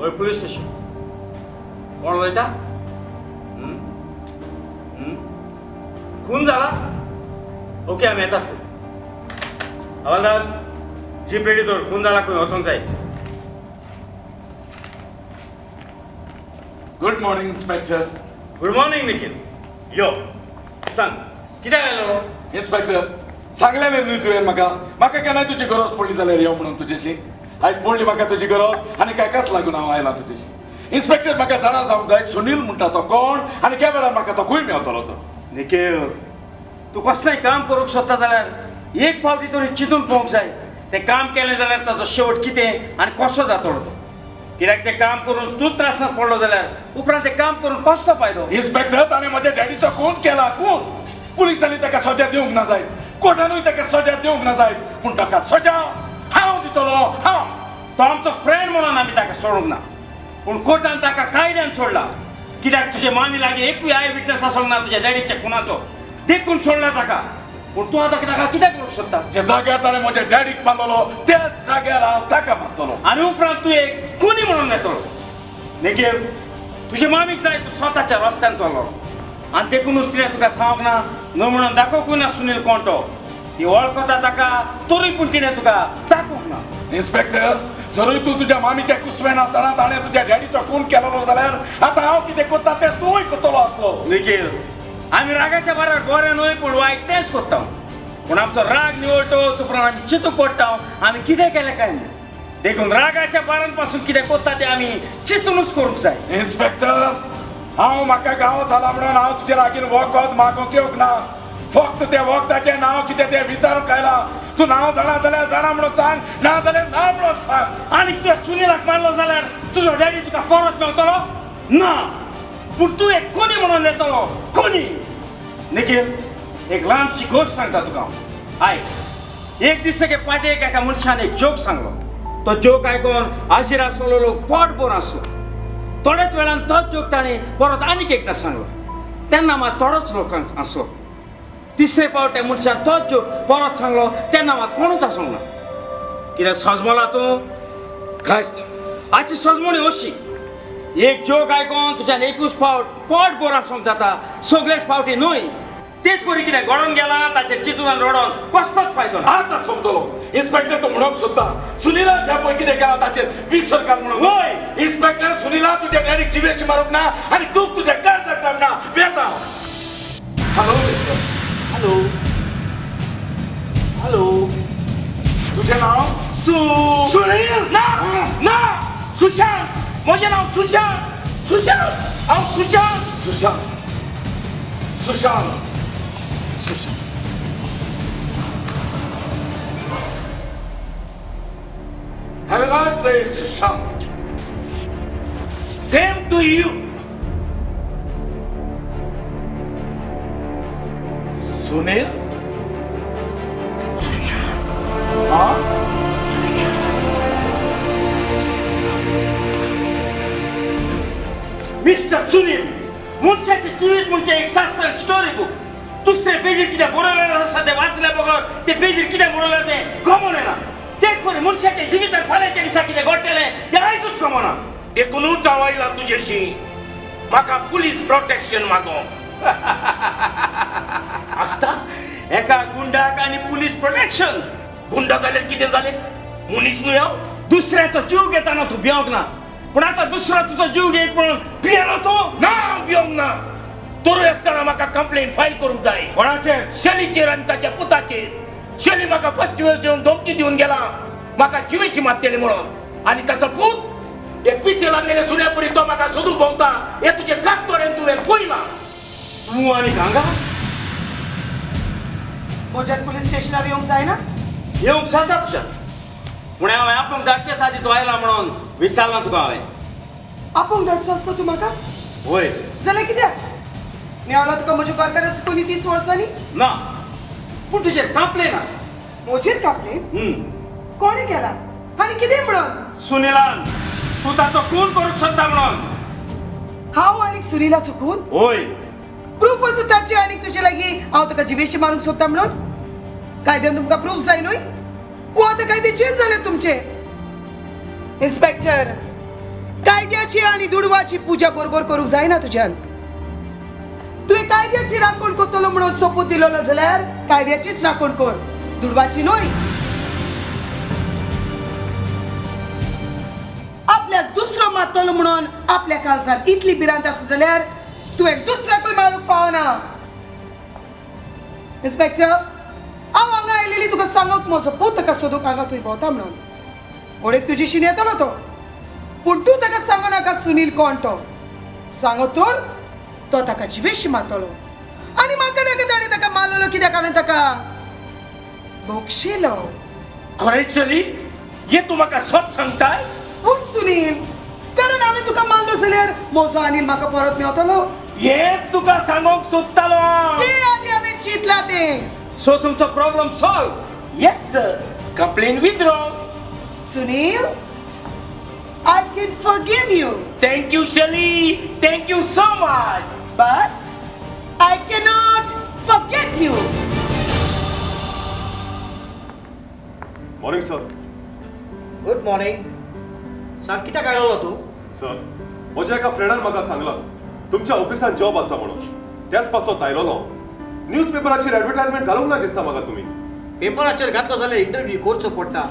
हय police station. कोण उलयता? खून जाला? ओके, आमी येतात. तूं हवालदार, जीप रेडी दवर. खून जाला खंय, वचोंक जाय. Good morning, inspector. Good morning Nikhil, यो. सांग, कित्याक आयलो? इन्स्पेक्टर, सांगलेलें न्हय तुवें म्हाका, म्हाका केन्नाय तुजी गरज पडली जाल्यार यो म्हणून. तुजेशी आयज पडली म्हाका तुजी गरज आनी कांय लागून हांव आयला तुजेशी. इन्स्पेक्टर, म्हाका जाणा जावंक जाय, सुनील म्हणटा तो कोण आनी त्या वेळार म्हाका तो खंय मेवतलो तो. निखील, तूं कसलेंय काम करूंक सोदता जाल्यार एक फावटी तरी चिंतून पळोवंक जाय, तें काम केलें जाल्यार ताचो शेवट कितें आनी कसो जातलो तो. कित्याक तें काम करून तूं त्रासांत पडलो जाल्यार उपरांत तें काम करून कसलो फायदो? इन्स्पेक्टर, ताणें म्हज्या डॅडीचो खून केला, खून. पुलिसांनी ताका सजा दिवंक ना जायत, कोर्टानूय ताका सजा दिवंक ना जायत, पूण ताका सजा हांव दितलो, हांव. तो आमचो फ्रेंड म्हणून आमी ताका सोडूंक ना, पूण कोर्टान ताका कायद्यान सोडला. कित्याक तुजे मामी लागीं एकूय I witness आसूंक ना तुज्या डॅडीच्या खुनाचो, देखून सोडला ताका. पूण तूं आतां ताका कित्याक करूंक सोदता? ज्या जाग्यार ताणें म्हज्या डॅडीक मारलेलो, त्याच जाग्यार हांव ताका मारतलो. आनी उपरांत तूं एक खुनी म्हणून येतलो. निखील, तुजे मामीक जाय तूं स्वताच्या रस्त्यान चल्लो आनी देखूनच तिणें तुका सांगूंक ना, न्हय म्हणून दाखोवंकूय ना सुनील कोण तो. ती वळखता ताका, तरी पूण तिणें तुका दाखोवंक ना. इन्स्पेक्टर, जरूय तूं तुज्या मामीच्या कुसवेन आसतना ताणें तुज्या डॅडीचो खून केलेलो जाल्यार आतां हांव कितें करता तें तूंय करतलो आसलो. निखील, आमी रागाच्या भारार बरें न्हय पूण वायट तेंच करता. पूण आमचो राग निवळटो उपरांत आमी चिंतूंक पडटा आमी कितें केलें काय ना. देखून रागाच्या बारान पासून कितें करता तें आमी चिंतूनच करूंक जाय. इन्स्पेक्टर, हांव म्हाका गांव जाला म्हणून हांव तुजे लागीं वखद मागूंक येवंक ना. फक्त त्या वखदाचें नांव कितें तें विचारूंक आयला. तूं नांव जाणा जाल्यार जाणा म्हणून सांग, ना जाल्यार ना म्हणून सांग. आनी तुवें सुनीलाक मारलो जाल्यार तुजो डॅडी तुका परत मेवतलो ना, पूण तूं एक कोनी म्हणून येतलो, कोनी. निखील, एक ल्हानशी गोश्ट सांगता तुका हांव, आयक. एक दीस एके पाटयेक एका मनशान एक जोक सांगलो. तो जोक आयकून हाजीर आसलेलो लोक पोटभर आसलो. थोड्याच वेळान तोच जोक ताणें परत आनीक एकदां सांगलो, तेन्ना मात थोडोच लोक आसलो. तिसरे फावट त्या मनशान तोच जोक परत सांगलो, तेन्ना मात कोणूच आसूंक ना. कितें सजमला तूं? कांयच. आजची सजमणी अशी, एक जोक आयकून तुज्यान एकूच फावट पोटभर आसूंक जाता, सगळेच फावटी न्हय. तेच परी कितें घडोवन गेलां ताचेर चिंतून आनी रडोन कसलोच फायदो ना. आतां समजलो इन्स्पेक्टर, तूं म्हणूंक सोदता सुनीला ज्या पळय कितें केलां ताचेर विसर घाल म्हणून. वय. इन्स्पेक्टर, सुनीला तुज्या डॅडीक जिवेशी मारूंक ना आनी तूं तुज्या काळजाक जावंक ना. वेता. Hello mister. Hello, hello. तुजें नांव? सु सुनील. ना ना, सुशांत. म्हजें नांव सुशांत, सुशांत, हांव Sushant. Sushant, Sushant, Sushant. Have a nice day, Sushant. Same to you. Sunil? हा? मिस्टर सुनील, मनशाचें जिवीत म्हणजे एक सस्पेन्स स्टोरी बूक. दुसरे पेजीर कितें बरयलेलें आसा तें वाचले बगर ते पेजीर कितें बरयलें तें खबर येना. तेच परी मनशाच्या जिवितांत फाल्यांच्या दिसा कितें घडटलें तें आयजूच खबर ना. देखूनच हांव आयलां तुजेशी, म्हाका पुलीस प्रोटेक्शन मागोवंक. आसता? एका गुंडाक आनी पुलीस प्रोटेक्शन? गुंडा जाल्यार कितें जालें? मनीस न्हय हांव? दुसऱ्याचो जीव घेताना तूं भिवंक ना, पूण आतां दुसरो तुजो जीव घेयत म्हणून भियेलो तूं? ना, हांव भिवंक ना. तरूय आसतना म्हाका कंप्लेन फायल करूंक जाय. कोणाचेर? शलीचेर आनी ताच्या पुताचेर. शली म्हाका फर्स्ट वेळेस येवन धमकी दिवन गेला, म्हाका जिवेची मारतले म्हणून. आनी ताचो पूत एक पिशे लागलेले सुण्या परी तो म्हाका सोदूंक भोंवता, हे तुजे खास दोळ्यान तुवें पळयलां. तूं आनी हांगा? म्हज्यान पुलीस स्टेशनार येवंक जायना? येवंक जाता तुज्यान, पूण हांवें आपूण धाडचेच आदी तूं आयला म्हणून विचारलां तुका हांवें. आपूण धाडचो आसलो तूं म्हाका? वय. जाल्यार कित्याक मेवलो तुका म्हज्या कारखान्याचो कोणी 30 वर्सांनी? ना, पूण तुजेर कंप्लेन आसा. म्हजेर कंप्लेन? कोणें केला आनी कितें म्हणून? सुनीलान. तूं ताचो खून करूंक सोदता म्हणून. हांव आनीक सुनीलाचो खून? वय. प्रूफ आसा ताचे आनीक तुजे लागीं हांव तुका जिवेशी मारूंक सोदता म्हणून? कायद्यान तुमकां प्रूफ जाय न्हय? वो आतां कायदे चेंज जाले तुमचे. इन्स्पेक्टर, कायद्याची आनी दुडवाची पुजा बरोबर करूंक जायना तुज्यान. तुवें कायद्याची राखण करतलो म्हणून सोपूत दिलो ना जाल्यार कायद्याचीच राखण कर, दुडवाची न्हय. आपल्याक दुसरो मारतलो म्हणून आपल्या काळजान इतली भिरांत आसा जाल्यार तुवें दुसऱ्याकूय मारूंक फावना. इन्स्पेक्टर, हांव हांगा आयलेली तुका सांगूंक म्हजो पूत ताका सोदूंक हांगा थंय भोंवता म्हणून. घोडेक तुजीशीन येतलो तो, पूण तूं ताका सांगू नाका सुनील कोण तो. सांगत तर तो ताका जिवेशी मारतलो. आनी म्हाका नाका ताणें ताका मारलेलो, कित्याक हांवें ताका बक्षिलो. खरें चली, हे तूं म्हाका सत सांगताय? हय सुनील, कारण हांवें तुका मारलो जाल्यार म्हजो अनिल म्हाका परत मेवतलो. हे तुका सांगूंक सोदतालो. ते आदी हांवें चिंतलां तें. सो तुमचो problem solve? Yes sir, complain withdraw. Sunil, I can forgive you. Thank you Shali, thank you so much. But I cannot forget you. Morning sir. Good morning. सांग, कित्याक आयलो तूं? सर, म्हज्या एका फ्रेंडान म्हाका सांगलां तुमच्या ऑफिसान जॉब आसा म्हणून, त्याच पासत आयलोलो. न्यूज पेपराचेर एडवर्टायजमेंट घालूंक ना दिसता म्हाका तुमी. पेपराचेर घातलो जाल्यार इंटरव्यू करचो पडटा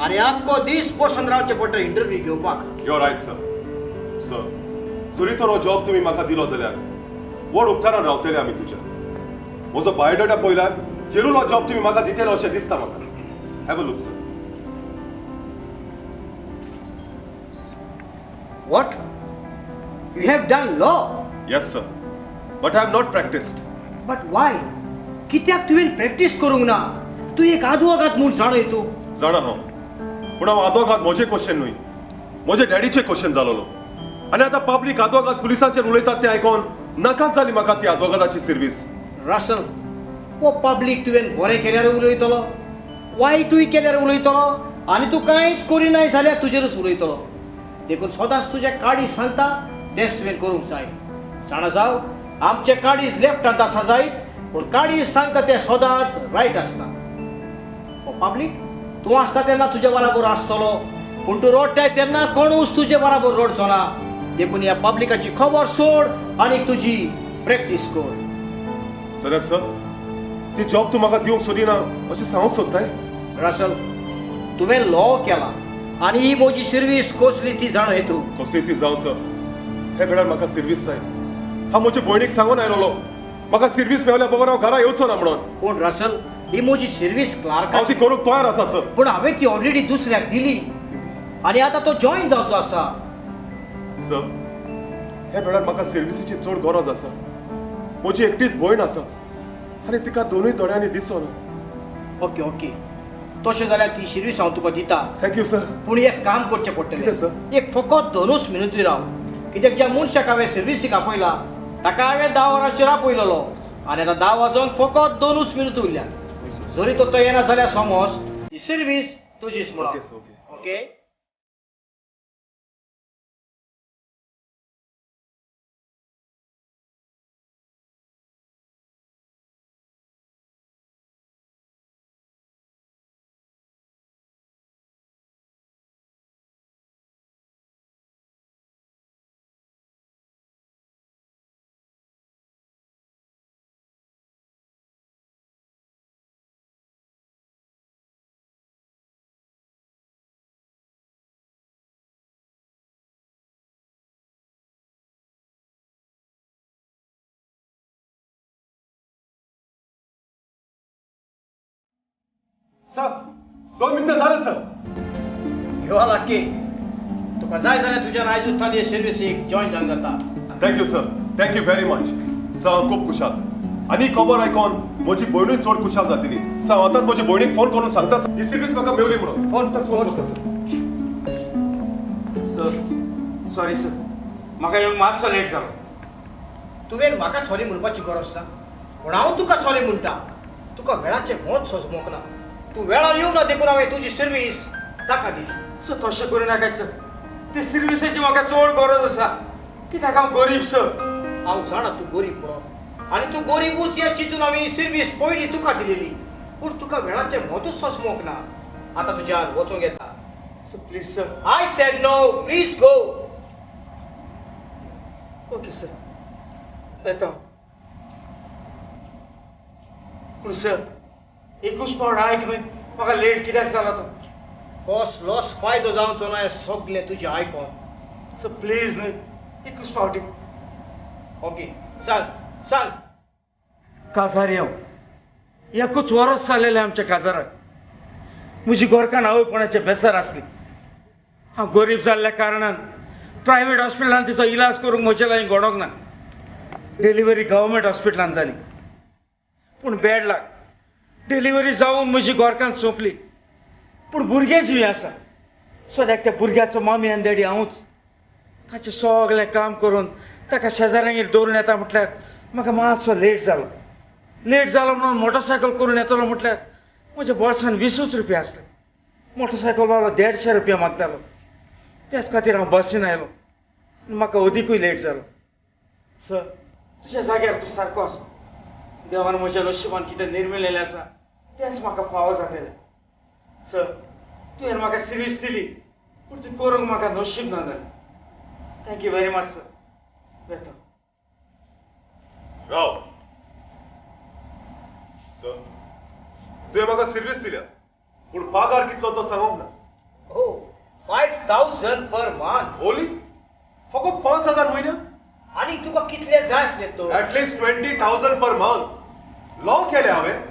आनी आख्खो दीस बसून रावचें पडटा इंटरव्यू घेवपाक. You are right sir. Sir, जरी तर हो जॉब तुमी म्हाका दिलो जाल्यार व्हड उपकारान रावतले आमी तुज्या. म्हजो बायोडाटा पळयल्यार जेरूल हो जॉब तुमी म्हाका दितले अशें दिसता म्हाका. Have a look sir. What? You have done law? Yes sir, but I have not practised. But why? कित्याक तुवें प्रॅक्टीस करूंक ना? तूं एक आदवोगाद म्हूण जाणय तूं. जाणा हांव, पूण हांव आदवोगाद म्हजें क्वेश्चन न्हय, म्हजे डॅडीचें क्वेश्चन जालोलो. आनी आतां पब्लीक आदवोगाद पुलिसांचेर उलयतात तें आयकोन नाकाच जाली म्हाका ती आदवोगादाची सर्वीस. रसल, हो पब्लीक तुवें बरें केल्यार उलयतलो, वायटूय केल्यार उलयतलो, आनी तूं कांयच करिनाय जाल्यार तुजेरूच उलयतलो. देखून सदांच तुजें काडीज सांगता तेंच तुवें करूंक जाय. जाणा जाव, आमचें काडीज लेफ्टांत आसा जायत, पूण काडीज सांगता तें सदांच रायट आसता. हो पब्लीक तूं आसता तेन्ना तुजे बराबर आसतलो, पूण तूं रडटाय तेन्ना कोणूच तुजे बराबर रडचो ना. देखून ह्या पब्लिकाची खबर सोड आनी तुजी प्रॅक्टीस कर. जाल्यार सर, ती जॉब तूं म्हाका दिवंक सोदिना अशें सांगूंक सोदताय? रसल, तुवें लॉ केला आनी ही म्हजी सर्वीस कसली ती जाणो हे तूं. कसली ती जावं सर, हे वेळार म्हाका सर्वीस जाय. हांव म्हजे भयणीक सांगून आयलोलो म्हाका सर्वीस मेवल्या बगर हांव घरा येवचो ना म्हणून. पूण रसल, ही म्हजी सर्वीस क्लार्क, हांव ती करूंक तयार आसा सर. पूण हांवें ती ऑलरेडी दुसऱ्याक दिली आनी आतां तो जॉईन जावचो आसा. सर, हे वेळार म्हाका सर्विसीची चड गरज आसा. म्हजी एकटीच भयण आसा आनी तिका दोनूय दोळ्यांनी दिसना. ओके ओके, तशें जाल्यार ती सर्वीस हांव तुका दिता. Thank you sir. पूण एक काम करचें पडटलें. कितें सर? एक फकत 2 मिनटूय राव, कित्याक ज्या मनशाक हांवें सर्विसीक आपयला ताका हांवें 10 वरांचेर आपयलेलो आनी आतां 10 वाजोवंक फकत 2 मिनट उरल्या. जरी तो येना जाल्यार समज ही सर्वीस तुजीच म्हणून. Okay sir, okay. Okay. Sir, 2 मिनटां जालें सर. यो लाकी, तुका जाय जाल्यार तुज्यान आयजूच हे सर्विसीक जॉईन जावंक जाता. Thank you sir, thank you very much sir. हांव खूब खुशाल आनी खबर आयकोन म्हजी भयणूय चड खुशाल जातली. सर, हांव आतांच म्हजे भयणीक फोन करून सांगता सर, ही सर्वीस म्हाका मेवली म्हणून. फोन फोन करता सर. सर, सॉरी सर, म्हाका येवंक मातसो लेट जालो. तुवें म्हाका सॉरी म्हणपाची गरज ना, पूण हांव तुका सॉरी म्हणटा. तुका वेळाचें मोत सोंसमोंक ना. तूं वेळार येवंक ना देखून हांवें तुजी सर्वीस ताका दिली. सर, तशें करूं नाका सर, ती सर्विसेची म्हाका चड गरज आसा. कित्याक हांव गरीब सर. हांव जाणा तूं गरीब म्हणून, आनी तूं गरीबूच ह्या चिंतून हांवें ही सर्वीस पयलीं तुका दिलेली, पूण तुका वेळाचें म्हत्वच सोंसमोंक ना. आतां तुज्यान वचूंक येता. Sir please sir. I said no, please go. Okay sir, येता. पूण सर एकूच फावट आयक न्हय, म्हाका लेट कित्याक जाला तो. कसलोच फायदो जावचो ना सगलें तुजें आयकोन. सर प्लीज न्हय, एकूच फावटी. ओके सांग सांग. काजार येव एकूच वरस जालेलें आमच्या काजाराक. म्हजी गोरकान आवयपणाचें बेसार आसली. हांव गरीब जाल्ल्या कारणान प्रायवेट हॉस्पिटलान तिचो इलाज करूंक म्हजे लागीं घडोंक ना. डिलिव्हरी गव्हर्मेंट हॉस्पिटलान जाली, पूण बॅड लाग. डिलिव्हरी जावन म्हजी गोरकान सोंपली, पूण भुरगें जिवीं आसा. सद्याक त्या भुरग्याचो मामी आनी डॅडी हांवूच. ताचें सगळें काम करून ताका शेजाऱ्यांगेर दवरून येता म्हटल्यार म्हाका मातसो लेट जालो. लेट जालो म्हणून मोटरसायकल करून येतलो म्हटल्यार म्हज्या बोल्सान 20 रुपया आसले. मोटरसायकल वालो 150 रुपया मागतालो. त्याच खातीर हांव बसीन आयलो आनी म्हाका अदिकूय लेट जालो. सर तुज्या जाग्यार तूं सारको आसा. देवान म्हज्या नशिबान कितें निर्मिलेलें आसा तेंच म्हाका फावो जातलें. सर तुवें म्हाका सर्वीस दिली, पूण ती करूंक म्हाका नशीब ना जालें. Thank you very much sir. वेता. राव सर, तुवें म्हाका सर्वीस दिल्या, पूण पगार कितलो तो सांगूंक ना. हो, 5000 पर मंथ. ओली फकत 5000 म्हयन्याक? आनी तुका कितले जाय आसले तो? At least 20,000 per month. Law केलें हांवें.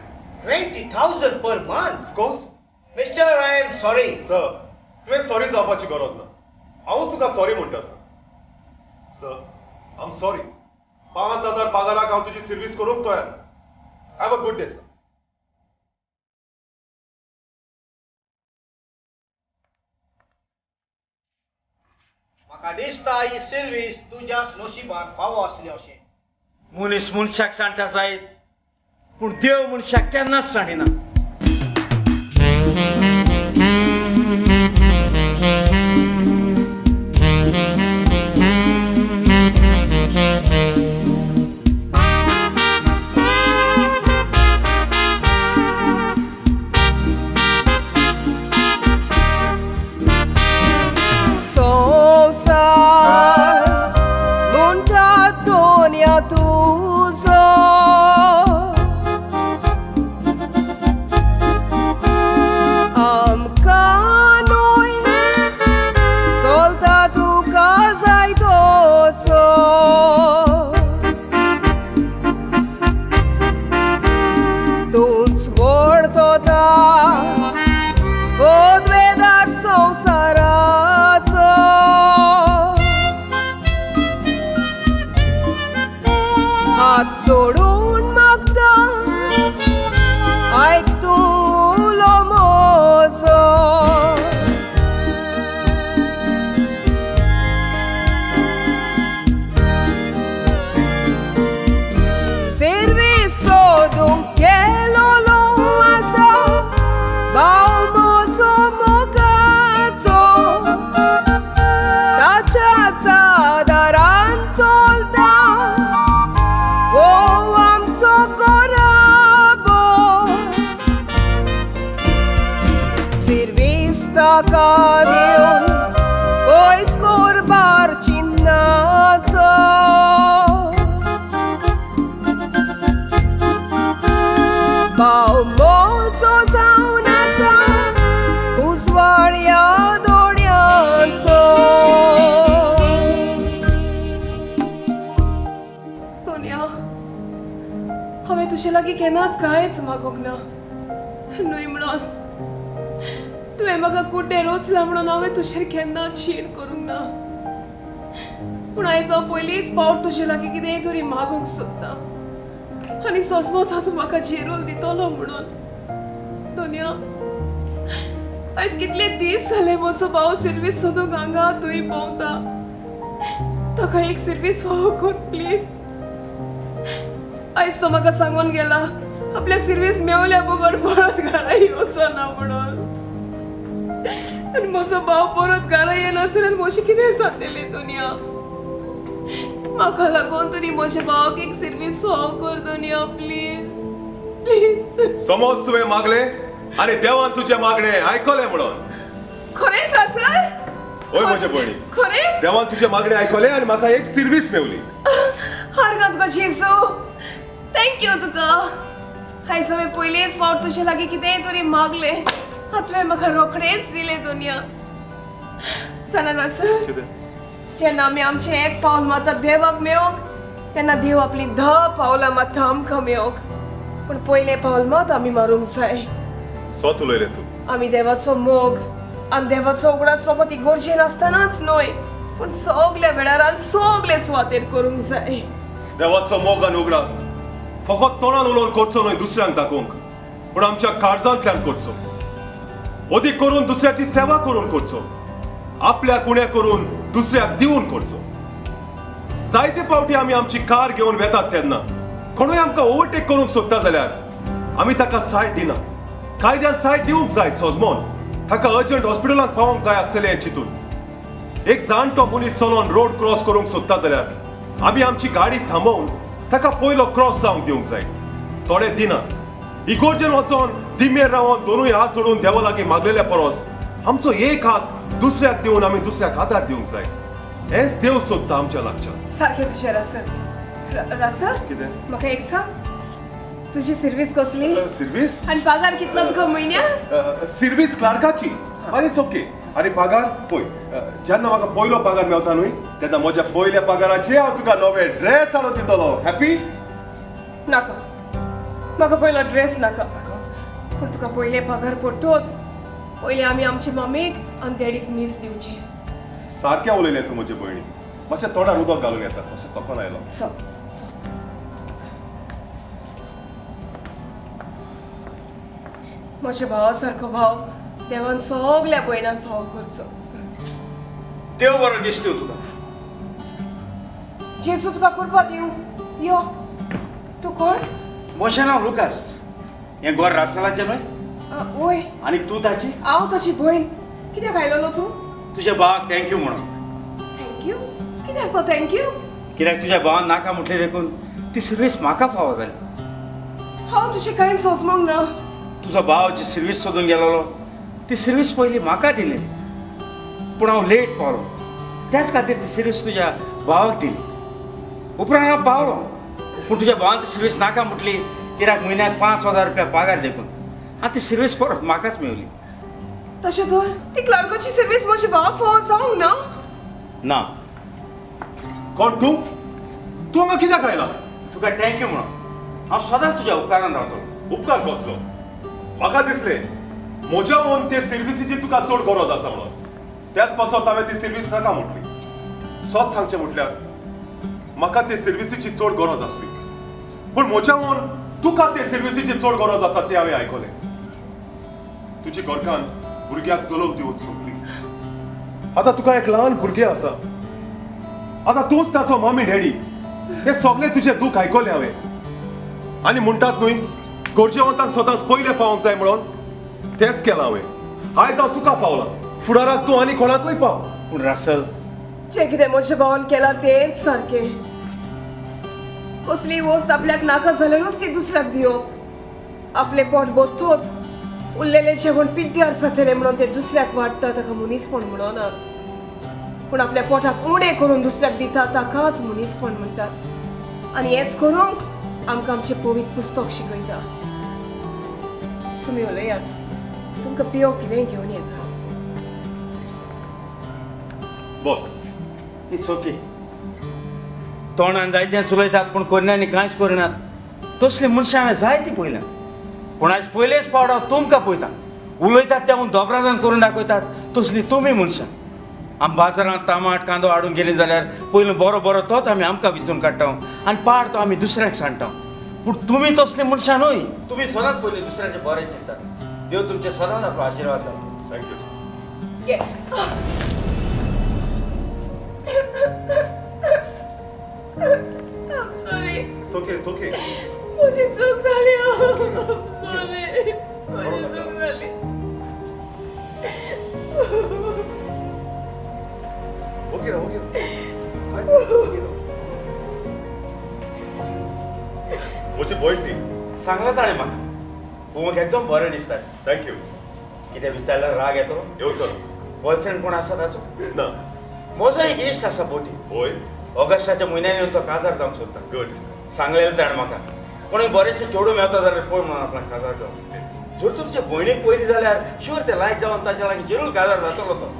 20,000 per month? Of course. Mister, I am sorry. Sir तुवें सॉरी जावपाची गरज ना, हांवूच तुका सॉरी म्हणटा sir. Sir I am sorry. 5000 पगाराक हांव तुजी सर्वीस करूंक तयार. Have a good day sir. म्हाका दिसता ही सर्वीस तुज्याच नशिबाक फावो आसली अशें. मनीस मनशाक सांडटा जायत, पूण देव मनशाक केन्नाच सांडिना. केन्नाच कांयच मागूंक ना न्हय म्हणून तुवें म्हाका कुड्डें रोचलां म्हणून हांवें तुजेर केन्नाच शीण करूंक ना. पूण आयज हांव पयलींच पावट तुजे लागीं कितेंय तरी मागूंक सोदता आनी सोसमता तूं म्हाका जेरोल दितलो म्हणून. दोनया आयज कितले दीस जाले म्हजो भाव सर्वीस सोदूंक हांगा थंय भोंवता. ताका एक सर्वीस फावो कर प्लीज. आयज तो म्हाका सांगून गेला आपल्याक सर्वीस मेवल्या बगर परत घरा येवचो ना म्हणून. आनी म्हजो भाव परत घरा येनासल्यार म्हजें कितें जातलें दुनिया. म्हाका लागून तरी म्हज्या भावाक एक सर्वीस फावो कर दुनिया, प्लीज प्लीज. समज तुवें मागलें आनी देवान तुजें मागणें आयकलें म्हणून. खरेंच आसर? हय म्हजे भयणी, खरेंच देवान तुजे मागणे आयकले आनी म्हाका एक सिर्वीस मेवली. हारगा तुका जेजू, thank you तुका. आयज हांवें पयलेच फावट तुजे लागीं कितेंय तरी मागलें आनी तुवें म्हाका रोखडेंच दिलें दुनिया. जाणा रासल, जेन्ना आमी आमचें एक पावल मारता देवाक मेवंक तेन्ना देव आपलीं 10 पावलां मारता आमकां मेवंक. पूण पयलें पावल मात आमी मारूंक जाय. सत उलयलें तूं. आमी देवाचो मोग आनी देवाचो उगडास फकत इगोर्जेन आसतनाच न्हय पूण सगल्या वेळार आनी सगले सुवातेर करूंक जाय. देवाचो मोग आनी उगडास फकत तोंडान उलोवन करचो न्हय दुसऱ्यांक दाखोवंक, पूण आमच्या काळजांतल्यान करचो. अदीक करून दुसऱ्याची सेवा करून करचो, आपल्याक उणें करून दुसऱ्याक दिवन करचो. जायते फावटी आमी आमची कार घेवन वेतात तेन्ना कोणूय आमकां ओवरटेक करूंक सोदता जाल्यार आमी ताका सायड दिना. कायद्यान सायड दिवंक जाय सोजमोन, ताका अर्जंट हॉस्पिटलांत पावोवंक जाय आसतलें हें चिंतून. एक जाणटो मनीस चलोन रोड क्रॉस करूंक सोदता जाल्यार आमी आमची गाडी थांबोवन ताका पयलो क्रॉस जावंक दिवंक जाय. थोडे दिना. इगोर्जेन वचोन दिमेर रावन दोनूय हात जोडून देवा लागीं मागलेल्या परस आमचो एक हात दुसऱ्याक दिवन आमी दुसऱ्याक आदार दिवंक जाय. हेंच देव सोदता आमच्या लागच्यान. सारकें तुजें रासल. रासल, कितें? म्हाका एक सांग, तुजी सिर्वीस कसली सिर्वीस आनी पगार कितलो तुका म्हयन्याक? सिर्वीस क्लार्काची आनी it's okay. आनी पगार पळय, जेन्ना म्हाका पयलो पगार मेवता न्हय तेन्ना म्हज्या पयल्या पगाराचे हांव तुका नवे ड्रेस हाडून दितलो. हॅपी? नाका, म्हाका पयलो ड्रेस नाका. पूण तुका पयले पगार पडटोच पयलीं आमी आमचे मम्मीक आनी डॅडीक मीस दिवची. सारकें उलयलें तूं म्हजे भयणी. मातशें तोंडार उदक घालून येता, मातशें तोखोन आयलो. चल चल. म्हज्या भावा सारको भाव देवान सगल्या भयणांक फावो करचो. देव बरो दिसतो तुका. जेजू तुका कुरपा दिवं. यो, तूं कोण? म्हजें नांव लुकास. हें घर रासलाचें न्हय? वय. आनी तूं ताची? हांव ताची भयण. कित्याक आयलोलो तूं? तुज्या भावाक thank you म्हणून. Thank you? कित्याक तो thank you? कित्याक तुज्या भावान नाका म्हटलें देखून ती सिर्वीस म्हाका फावो जाली. हांव तुजें कांयच सोजमोंक ना. तुजो भाव जी सिर्वीस सोदून गेलोलो ती सिर्वीस पयलीं म्हाका दिली, पूण हांव लेट पावलो. त्याच खातीर ती सिर्वीस तुज्या भावाक दिली. उपरांत हांव पावलो, पूण तुज्या भावान ती सिर्वीस नाका म्हटली कित्याक म्हयन्याक 5000 रुपया पगार देखून. आनी ती सिर्वीस परत म्हाकाच मेवली. तशें तर ती क्लर्काची सिर्वीस म्हज्या भावाक फावो जावंक ना. ना. कोण तूं? तूं हांगा कित्याक आयला? तुका thank you म्हणून. हांव सदांच तुज्या उपकारान रावतलो. उपकार कसलो? म्हाका दिसलें म्हज्या मन ते सिर्विसीची तुका चड गरज आसा म्हणून, त्याच पासत हांवें ती सिर्वीस नाका म्हटली. सत सांगचें म्हटल्यार म्हाका ते सिर्विसीची चड गरज आसली, पूण म्हज्या मन तुका ते सिर्विसीची चड गरज आसा तें हांवें आयकलें. तुजी घरकान्न भुरग्याक जलोव दिवन सोंपली. आतां तुका एक ल्हान भुरगें आसा. आतां तूंच ताचो मम्मी डॅडी. हें सगळें तुजें दूख आयकलें हांवें. आनी म्हणटात न्हय गरजेवंतांक सदांच पयलें पावोंक जाय म्हणून, तेंच केलां हांवें. आयज हांव तुका पावलां, फुडाराक तूं आनी कोणाकूय पाव. पूण रासल, जें कितें म्हज्या भावान केलां तेंच सारकें. कसलीय वस्त आपल्याक नाका जाल्यारूच ती दुसऱ्याक दिवप. आपलें पोट भरतोच उरलेलें जेवण पिड्ड्यार जातलें म्हणून तें दुसऱ्याक वाडटा ताका मनीसपण म्हणनात. पूण आपल्या पोटाक उणें करून दुसऱ्याक दिता ताकाच मनीसपण म्हणटात. आनी हेंच करूंक आमकां आमचें पवित्र पुस्तक शिकयता. तुमी उलयात, तुमकां पिवंक कितेंय घेवन येता. बस. It's okay. तोंडान जायतें चलयतात पूण करण्यांनी कांयच करनात. तसलीं मनशां हांवें जायतीं पळयल्यात, पूण आयज पयलेच फावट हांव तुमकां पळयतां. उलयतात तें दोबरादान करून दाखयतात तसलीं तुमी मनशां. आमी बाजारांत टमाट कांदो हाडून गेलीं जाल्यार पयलू बरो बरो तोच आमी आमकां विचून काडटा आनी पाड तो आमी दुसऱ्यांक सांडटा. पूण तुमी तसलीं मनशां न्हय. तुमी सदांच पयलीं दुसऱ्यांचें बरें चिंतात. देव तुमचे सदांच आपलो आशिर्वाद घालता. Thank you. I'm sorry. It's okay, it's okay. म्हजी चूक जाली. I'm sorry. म्हजी चूक जाली. Okay, okay. म्हजी भयण ती. सांगलां ताणें म्हाका. पळोवंक एकदम बरें दिसता. Thank you. कितें विचारल्यार राग येतो? येवचो. बॉयफ्रेंड कोण आसा ताचो? ना. म्हजो एक इश्ट आसा बोटी. होय? ऑगस्टाच्या म्हयन्यान येवन तो काजार जावंक सोदता. गुड. सांगलेलें ताणें म्हाका, कोणूय बरेंशें चेडूं मेवता जाल्यार पळय म्हणून आपणाक काजार जावंक. जर तुमचे भयणीक पयली जाल्यार शुअर तें लायक जावन ताच्या लागीं जरूर काजार जातलो तो.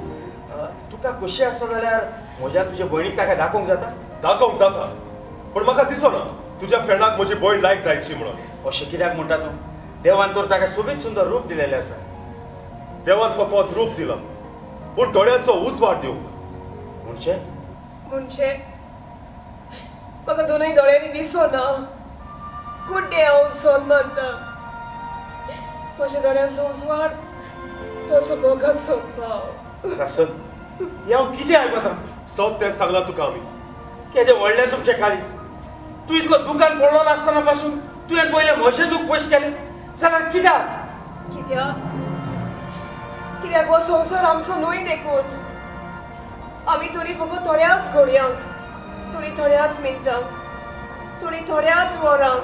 तुका खुशी आसा जाल्यार म्हज्या तुजे भयणीक ताका दाखोवंक जाता? दाखोवंक जाता, पूण म्हाका दिसना तुज्या फ्रेंडाक म्हजी भयण लायक जायची म्हणून. अशें कित्याक म्हणटा तूं? देवान तर ताका सोबीत सुंदर रूप दिलेलें आसा. देवान फकत रूप दिलां, पूण दोळ्यांचो उजवाड दिवंक. म्हणजे? म्हणजे म्हाका दोनूय दोळ्यांनी दिसना, कुड्डे हांव सोल मारता. म्हज्या दोळ्यांचो उजवाड असो मोगाचो भाव. प्रसन्न, हें हांव कितें आयकता? सत तें सांगलां तुका आमी. केदें व्हडलें तुमचें काळीज. तूं इतलो दुकान पडलो आसतना पासून तुवें पयलें म्हजें दूख पयस केलें जाल्यार कित्याक? कित्याक? कित्याक हो संवसार आमचो न्हय देखून आमी थोडी फकत थोड्याच घडयांक, थोडी थोड्याच मिनटांक, थोडी थोड्याच वरांक,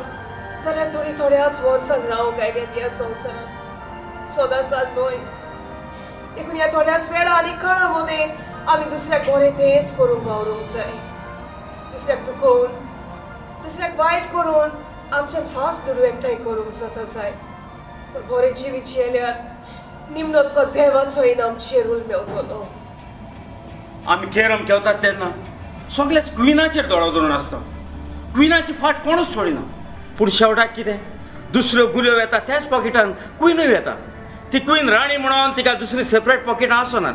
जाल्यार थोडी थोड्याच वर्सांक रावंक आयल्यात ह्या संवसारांत, सदांकाल न्हय. देखून ह्या थोड्याच वेळा आनी काळा मदें आमी दुसऱ्याक बरें तेंच करूंक वावरूंक जाय. दुसऱ्याक दुखोवन, दुसऱ्याक वायट करून आमच्यान फास्ट दुडू एकठांय करूंक जाता जायत, पूण बरें जिवीत जियेल्यार निमणो तुका देवाचो इनाम चेरूल मेवतलो. आमी कॅरम खेळतात तेन्ना सगळेच क्विनाचेर दोळो दवरून आसता. क्विनाची फाट कोणूच सोडिना, पूण शेवटाक कितें दुसऱ्यो गुल्यो येता त्याच पॉकेटान क्विनूय येता. ती क्वीन राणी म्हणून तिका दुसरी सेपरेट पॉकेटां आसनात.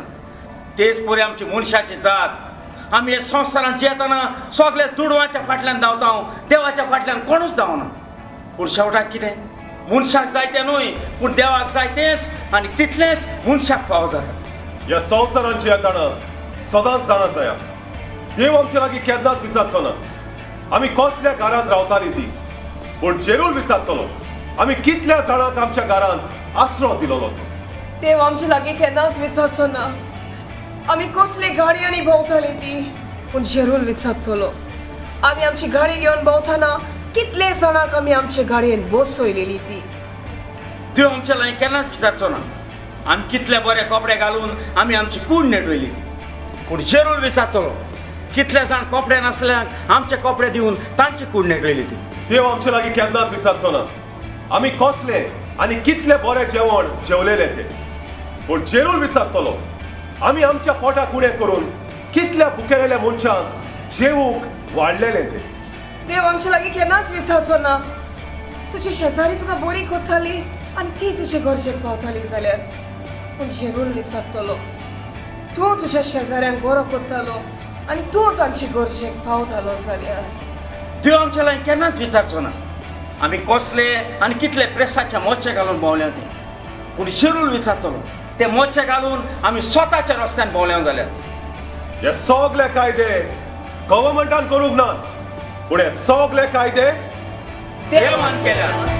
तेच परी आमची मनशाची जात. आमी हे संवसारांत जियेतना सगळे दुडवाच्या फाटल्यान धांवता, देवाच्या फाटल्यान कोणूच धांवना. पूण शेवटाक कितें मनशाक जाय तें न्हय, पूण देवाक जाय तेंच आनी तितलेंच मनशाक फावो जाता. ह्या संवसारांत जियेतना सदांच जाणा जाया, देव आमचे लागीं केन्नाच विचारचो ना आमी कसल्या घरांत रावतालीं ती, पूण जेरूल विचारतलो आमी कितल्या जाणांक आमच्या घरांत आसरो दिलोलो तो. देव आमचे लागीं केन्नाच विचारचो ना आमी कसले गाडयांनी भोंवताली ती, पूण जेरूल विचारतलो आमी आमची गाडी घेवन भोंवतना कितले जाणांक आमी आमचे गाडयेन बसयलेली ती. देव आमच्या लागीं केन्नाच विचारचो ना आमी कितले बरे कपडे घालून आमी आमची कूड नेटयली ती, पूण जेरूल विचारतलो कितले जाण कपडे नासल्यांक आमचे कपडे दिवन तांची कूड नेटयली ती. देव आमचे लागीं केन्नाच विचारचो ना आमी कसले आनी कितले बरे जेवण जेवलेले ते, पूण जेरूल विचारतलो आमी आमच्या पोटाक उणें करून कितल्या भुकेलेल्या मनशांक जेवूंक वाडलेले ते. देव आमचे लागीं केन्नाच विचारचो ना तुजी शेजारी तुका बरी कोत्ताली आनी ती तुजे गरजेक पावताली जाल्यार, पूण जेरूल विचारतलो तूं तुज्या शेजाऱ्यांक बरो कोत्तालो आनी तूं तांचे गरजेक पावतालो जाल्यार. देव आमच्या लागीं केन्नाच विचारचो ना आमी कसले आनी कितले प्रेसाचे मोचे घालून भोंवल्या ते, पूण जेरूल विचारतलो ते मोचे घालून आमी स्वताच्या रस्त्यान भोंवल्या जाल्यार. हे सगळे कायदे गव्हर्मेंटान करूंक नात, पूण हे सगळे कायदे देवान केल्यात.